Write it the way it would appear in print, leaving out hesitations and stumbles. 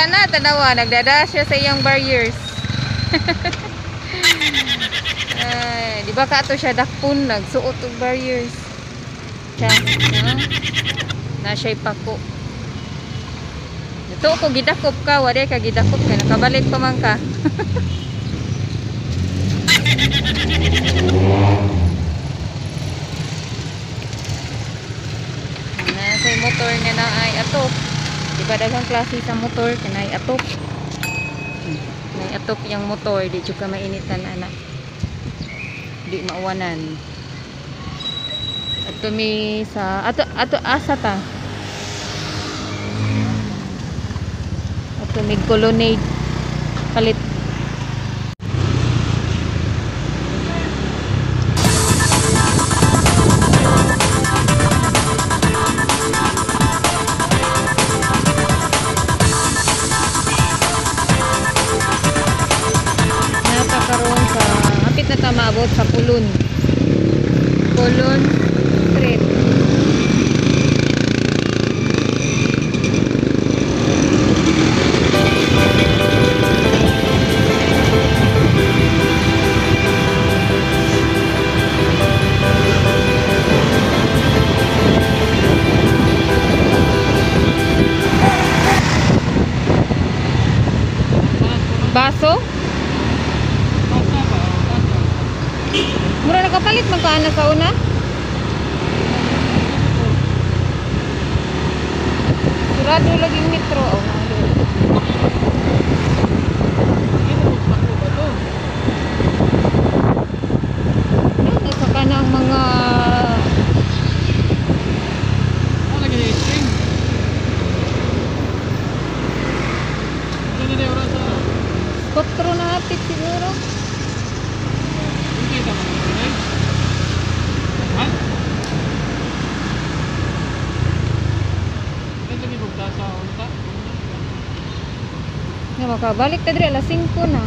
Na, tanawa, nagdada siya sa iyang barriers. Ay, di ba ka ato siya dakpon, nagsuot og barriers. Siya, no? Na siya'y pako. Ito ko gidakop ka, wala ka gidakop ka, nakabalik pa man ka. Na sa motor nga na ay atop. Di ba daghang klase sa motor kanay atop. Nay atop yang motor, di jud ka mainitan ana. Di mauwanan. Ato mi sa ato ato asa ta. Ato mi colonnade palit. Nata karon sa hapit na ta maabot sa Colon. Colon Street. Baso? Mura nakapalit man ka ana sa una? Surado laging metro. Oh, nasa ka na ang mga Kotro na hapit siguro. Nga makabalik ta diri alas 5 na.